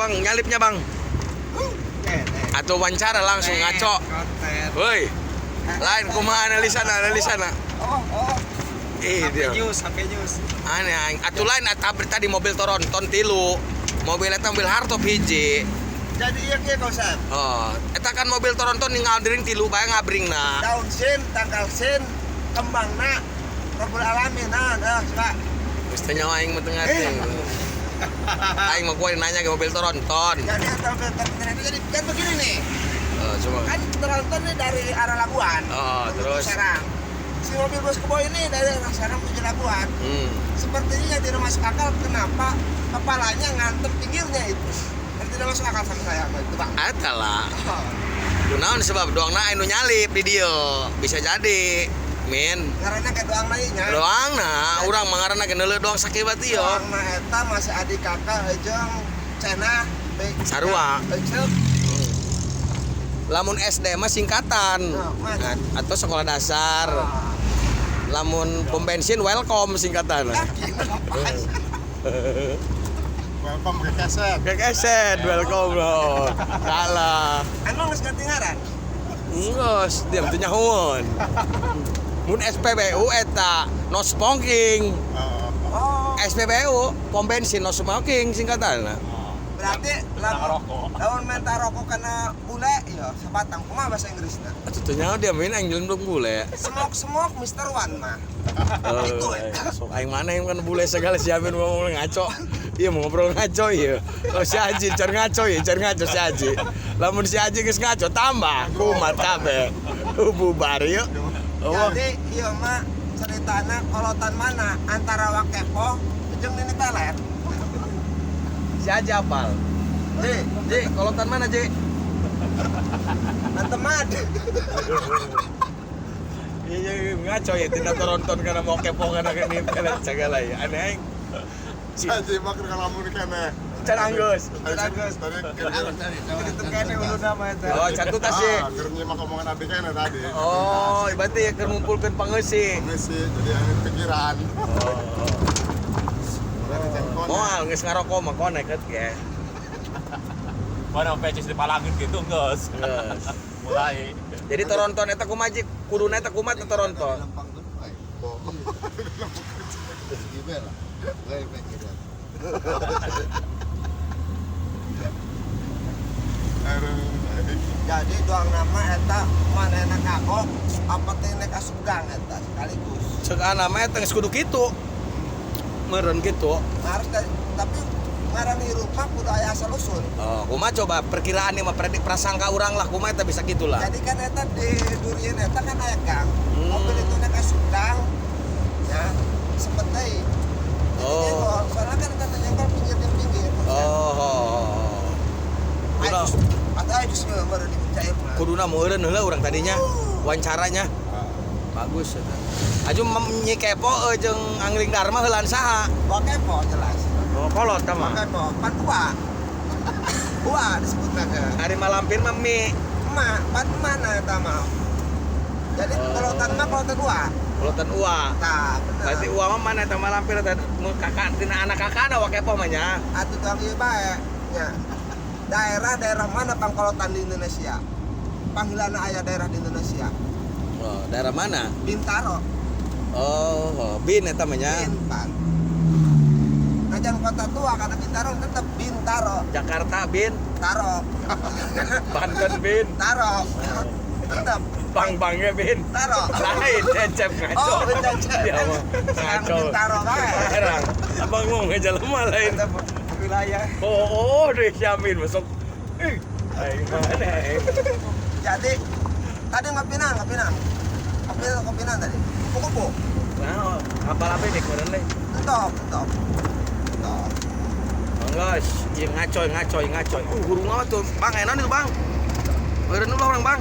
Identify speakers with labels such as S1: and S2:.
S1: Bang, nyalipnya, Bang. Atau wawancara langsung ngaco. Woi. Lain kumaha analisana, analisana.
S2: Oh.
S1: Ih,
S2: HP
S1: dia.
S2: news, HP news.
S1: Aneh aing. Atuh lain tabrik tadi mobil Toronton tilu. Mobil eta mobil hardtop hiji.
S2: Jadi iya kieu Kang Ustaz.
S1: Oh, eta kan mobil Toronton ngabring tilu bae ngabringna.
S2: Daun sin, tangkal sin, kembangna Rabbul alamin. Nah, nah, coba.
S1: Geus teu nyawa aing mah teu ngarti. Aing mah gua nanya ke mobil Toronton.
S2: Jadi antara mobil Toronton itu jadi kan begini nih.
S1: Oh, coba.
S2: Kan Toronton nih dari arah Labuan.
S1: Oh,
S2: menuju
S1: terus?
S2: Serang. Si mobil bos kebo ini dari arah Serang menuju Labuan. Sepertinya tidak masuk akal kenapa kepalanya ngantem pinggirnya itu. Kan tidak masuk akal sama saya itu, Bang.
S1: Eta lah.
S2: Oh,
S1: Kunaon sebab doangna anu nyalip di dieu. Bisa jadi. Min.
S2: Ngaranna ke doang lainnya.
S1: Doangna urang mah ngaranna ge neuleuh doang sakibat ieu.
S2: Doang mah eta masih adik kakak jeung cenah
S1: Sarua.
S2: Eceuk.
S1: Lamun SD mah singkatan.
S2: Oh, mas.
S1: Nah, atau sekolah dasar.
S2: Ah.
S1: Lamun pom bensin welcome singkatan.
S2: Ah, gitu, apaan sih?
S3: Welcome ke keset.
S1: Ke keset welcome loh. Salah.
S2: Emang geus ganti ngaran?
S1: Geus, diam teu nyahoeun. Mun SPBU eta no smoking.
S3: Oh,
S2: Oh,
S1: SPBU pom bensin no smoking singkatan.
S2: Berarti lamun minta rokok kana bule ya sabatang kumaha bahasa Inggrisna?
S1: Atuh teu nyaho dia min aing jelem dong bule.
S2: Smoke smoke Mr. One mah. Itu,
S1: Eh,
S2: eta.
S1: sok aing mana yang kan bule segala siapin ngomong ngaco. Iya mau ngobrol ngaco iya. Oh si Haji car ngaco ya, car ngaco si Haji. Lamun si Haji geus ngaco tambah kumat kabeh. Bubar yuk. Oh,
S2: Jadi ieu mah ceritana kolotan mana antara Wakepo jeung Nini Pelet.
S1: Si Haji apal. Ji, Ji, kolotan mana Ji?
S2: Nantemad.
S1: Iya, iya, ngaco ya, tidak Toronton karena mau kepo karena kan ini pelet segala ya. Aneh aing.
S3: Saya mah keur ngalamun keneh.
S1: Can anggeus.
S3: Tadi tadi
S2: Itu kene uluna mah eta.
S1: Oh, can tutas sih.
S3: Ah, keur nyimak omongan abdi keneh tadi.
S1: Oh, berarti keur ngumpulkeun pangeusi.
S3: Ngisi jadi anu pikiran.
S1: Oh.
S3: Berarti can konek.
S1: Moal geus ngarokok mah konek ge.
S4: Mana pecis dipalangin gitu geus.
S1: Geus.
S4: Mulai.
S1: Jadi Toronton eta kumaha Ji? Kuduna eta kumaha teh Toronton?
S3: Aduh.
S2: Jadi doang nama eta manehna kagok apa teh nek asup gang eta sekaligus.
S1: Ceuk ana mah eta geus kudu kitu. Meureun kitu.
S2: Harus dari, tapi ngaran hirup mah kudu aya asal usul.
S1: Oh, kumaha coba perkiraan ieu mah predik prasangka urang lah kumaha eta bisa kitu lah.
S2: Jadi kan eta di durian eta kan aya gang. Mobil itu nek asup gang ya sempet deui. Jadi
S1: Oh.
S2: nyenggol. Soalnya kan eta nyenggol pinggir jeung pinggir.
S1: Oh, oh, oh.
S2: Ayo, atau ayo bismillah baru dicair mah.
S1: Kuduna meureun heula urang tadinya wawancaranya. Bagus eta. Aju nyi kepo jeung Angling Dharma heulaan saha?
S2: Wakepo jelas.
S1: Oh, kolot tah mah.
S2: Wakepo pan ua. Ua disebutna ge.
S1: Ari Malampir mah mie.
S2: Emak, pan mana eta mah. Jadi
S1: Oh.
S2: kolotan mah kolotan ua.
S1: Kolotan ua.
S2: Tah, bener.
S1: Berarti ua mah mana eta Malampir eta kakak tina anak kakakna wakepo mah nya.
S2: Atuh doang ieu bae nya. Daerah-daerah mana pangkolotan di Indonesia? Panggilan aya daerah di Indonesia.
S1: Oh, daerah mana?
S2: Bintaro,
S1: Oh, oh, Bin eta mah nya.
S2: Bin, Pan. Najan kota tua karena Bintaro tetap Bintaro,
S1: Jakarta Bin,
S2: Taro,
S1: Banten Bin,
S2: Taro. Tetap
S1: Bang-bangnya Bin.
S2: Taro.
S1: Lain cecep ngaco.
S2: Oh, Cecep.
S1: Ya, mah,
S2: Sekarang
S1: ngaco.
S2: Bintaro bae.
S1: Sekarang abang mau ngejelema lain.
S2: Tetap wilayah.
S1: Oh, oh, deh Syamin masuk. Ih, aing mana? Aing?
S2: Jadi tadi ngopinang, ngopinang. Kopi kopinang tadi. Kupu-kupu.
S1: Nah, kapal apa ini kemarin deh?
S2: Entop, entop. Entop.
S1: Enggak, iya ngacoy, ngacoy, ngacoy. Hurung apa tuh? Bang, enak itu bang. Beureun dulu orang bang.